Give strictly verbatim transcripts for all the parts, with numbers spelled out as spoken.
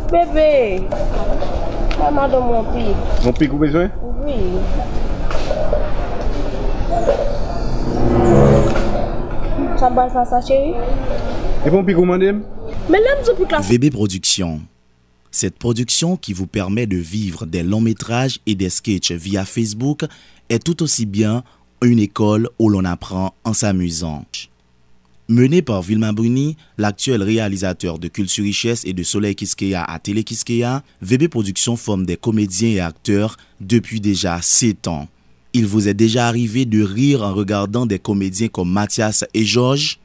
Bebe, bay madanm ou yon pik. Yon pik ou bezwen? Wi. Sa m pral fè sa, cheri? E pa yon pik ou mande m? Men lè m di w pik la. V B Production. Cette production qui vous permet de vivre des longs métrages et des sketchs via Facebook est tout aussi bien une école où l'on apprend en s'amusant. Mené par Vilma Bruni, l'actuel réalisateur de Culture Richesse et de Soleil Kiskeya à Télé Kiskeya, V B Production forme des comédiens et acteurs depuis déjà sept ans. Il vous est déjà arrivé de rire en regardant des comédiens comme Mathias et Georges?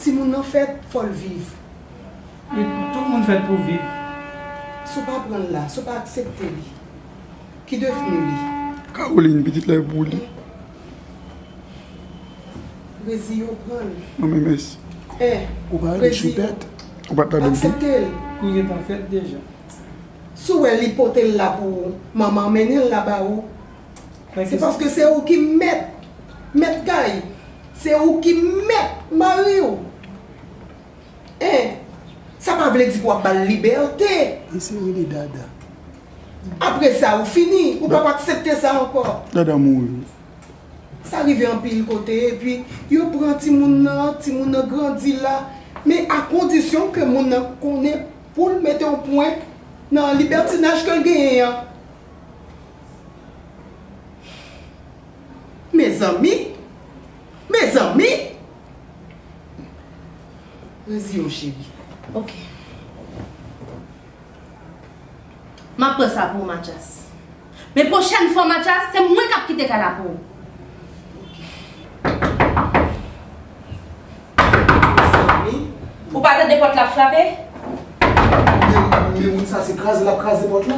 Timoun nan fèt, fò l viv. Wi, tout moun fèt pou viv. Si w pa pran l la, si w pa aksepte li, ki devni li? Caroline, pitit la e pou li. Rezi yo pran l. Mwen menm mèsi. Eh, Ou pa rele Rezi yo. Choupèt? Ou pa t ladan tou? Aksepte l. Li gentan fèt deja. Si w wè li pote l la pou ou, manman mennen l la ba ou. Se paske se ou ki mèt, mèt kay. Se ou ki mèt mari w. Hein? Sa pa vle di pou w ap ba l libète. Li se rele Dada. Apre sa, ou fini. Ou p ap aksepte sa ankò. Dada mouri. Sa rive anpil kote, epi yo pran timoun nan, timoun nan grandi la. Men a kondisyon ke moun nan konnen pou l mete yon pwen nan libètinaj ke l genyen an. Mezanmi! Mezanmi! Rezi yo, cheri. Ok. M ap pran sa pou ou, Mathias. Men pwochèn fwa, Mathias, se mwen k ap kite kay la pou ou. Ou pa tande pòt la ap frape? Men moun sa se kraze l ap kraze pòt la.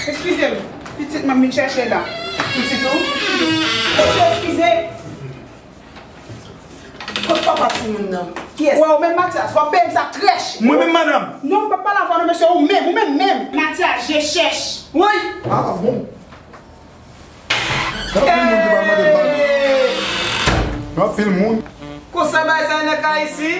Eskize m, pitit mwen vin chèche la. Pitit ou? Mesye, eskize. Kot papa timoun nan? Kiyès? Wè, ou menm Mathias, w ap peye m sa trè chè. Mwen menm, madanm? Non, m p ap pale avè w non, mesye, ou menm, ou menm menm. Mathias, je chèch. Woy! Ah bon? Gen anpil moun ki pa mande m padon. Gen anpil moun. Konsa bagay sa nan kay isi?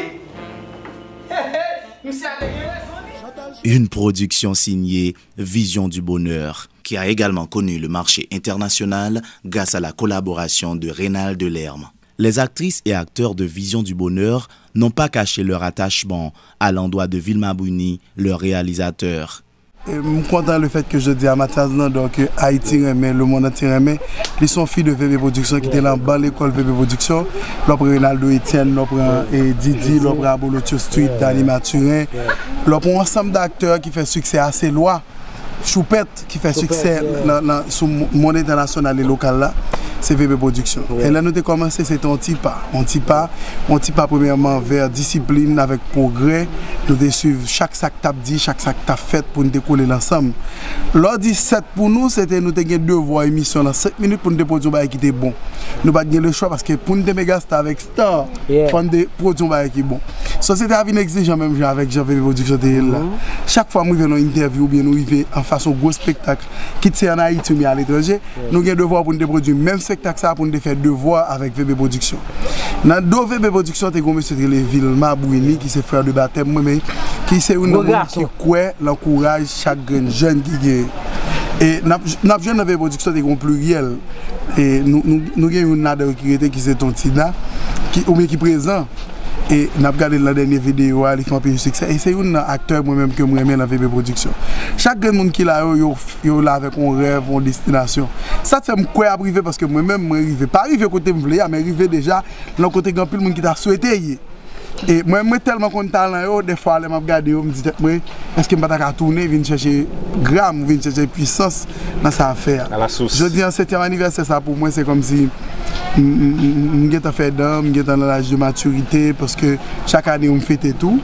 Misye ale gen rezon li. Une production signée Vision du Bonheur, qui a également connu le marché international grâce à la collaboration de Reynald Delerme. Les actrices et acteurs de Vision du Bonheur n'ont pas caché leur attachement à l'endroit de Vilma Bruni, leur réalisateur. E m kontan le fèt ke jodi a Mathias Landor ke Ayiti renmen, lemonn antye renmen, li se yon fi de V B Production ki te nan ban lekòl V B Production. Lè w pran Reynaldo Etienne, lè w pran eh, Didi, lè w pran Abolotyo Street, Danny Mathurin, lè w pran yon ansanm d'aktè ki fè siksè a Selwa, Choupèt ki fè siksè nan, nan, sou mond entènasyonal e lokal la, se V B Production. E lè nou te kòmanse, se te yon ti pa, yon ti pa, yon ti pa premyèman vè disiplin avèk pwogrè. Nou te swiv chak sa k t ap di, chak sa k t ap fèt pou n te kole l ansanm. Lè w di sèt pou nou, se te nou te gen devwa emisyon nan senk minit pou n te pwodui yon bagay ki te bon. Nou pa t gen lechwa paske pou n te megasta avèk star, fò n te pwodui yon bagay ki bon. Sosyete a vin egzijan menm jan avèk jan V B Production te ye l la. Chak fwa m rive nan yon entèvyou oubyen nou rive anfas yon gwo espektak, kit se ann Ayiti oubyen aletranje, nou gen devwa pou n te pwodui menm espektak sa a pou n te fè devwa avèk V B Production. Nan do V B Production te gen yon mesye ki rele Vilma Bruni ki se frè de batèm mwen, men ki se youn nan moun ki kwè nan kouraj chak grenn jèn ki genyen. E n ap, n ap jwenn nan V B Production te gen yon pliryèl. E nou, nou, nou gen youn ladan yo ki rete ki se Ton Tina, ki, oubyen ki prezan. E n ap gade l nan dènye videyo a, li fè anpil siksè. E se youn nan aktè mwen menm ke m renmen nan V B Production. Chak grenn moun ki la yo, yo, yo la avèk yon rèv, yon destinasyon. Sa t fè m kwè ap rive paske mwen menm mwen rive. Pa rive kote m vle a, men rive deja nan kote gen anpil moun ki ta swete ye. E mwen, mwen tèlman konn talan yo, dèfwa lè m ap gade yo, m di tèt mwen, èske m pa ta ka tounen vin chèche gra m, vin chèche pwisans nan sa ap fè a. Jodi an, setyèm anivèsè sa pou mwen, se kòmsi m, m, m, m gentan fè dan, m gentan nan laj de matirite, paske chak ane yo m fete tou.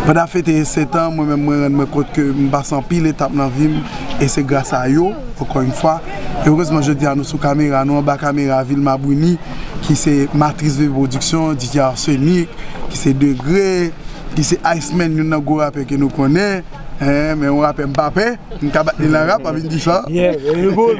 Pandan ap fete sèt an, mwen menm mwen rann mwen kont ke m pase anpil etap nan vi m, e se gras a yo, ankò yon fwa. E erezman, jodi a nou sou kamera, nou anba kamera Vilma Bruni, ki se matris V B Production, D J Arsenic, ki se Degre, ki se Iceman, youn nan gwo rapè ke nou konnen. Hen, men yon rapè m pa pè, m ka bat li nan rap, pa vin di sa. Yeah, e bon.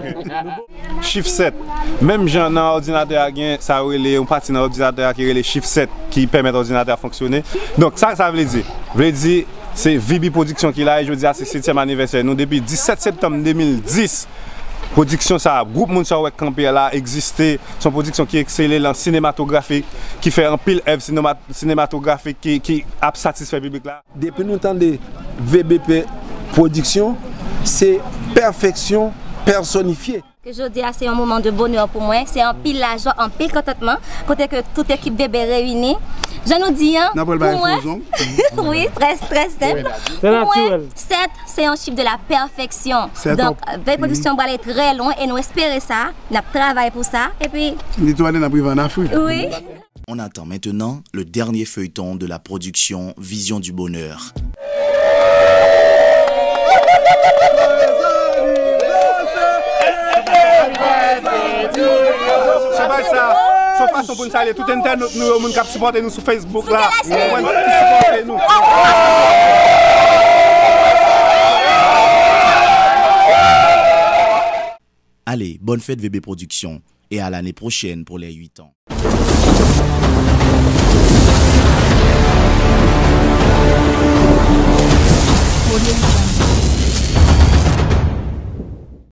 Chif sèt. Menm jan nan òdinatè a gen sa yo rele yon pati nan òdinatè a ki rele chif sèt ki pèmèt òdinatè a fonksyone. Donk sa sa vle di? Vle di se V B Production ki la e jodi a se setyèm anivèsè nou depi disèt septanm de mil dis. Pwodiksyon sa a, gwoup moun sa w wè k kanpe a la egziste. Se yon pwodiksyon ki eksele lan sinematografik, ki fè anpil èv sinematografik ki, ki ap satisfè piblik la. Depi nou tande V B P Pwodiksyon, se pèfeksyon pèsonifye. Ke jodi a se yon moman de bonè pou mwen, se anpil lajwa, anpil kontantman, kote ke tout ekip V B reyini. Jan nou di an, N ap pral pou bay mwen, fo zong. wi, trè, trè senp. Trè Pou mwen, natirèl. sèt se yon chif de la pèfeksyon. Sèt Donk, an- V B Production pral ale trè lwen e nou espere sa, n ap travay pou sa, epi, Li tou ale nan prive an Afrik. wi. On attend maintenant le dernier feuilleton de la production Vision du Bonheur. Chabay sa, se yon fason pou n salye tout entènot nou yo, moun k ap sipòte nou sou Facebook la, moun ki sipòte nou. Allez, bonne fête V B Production et à l'année prochaine pour les huit ans.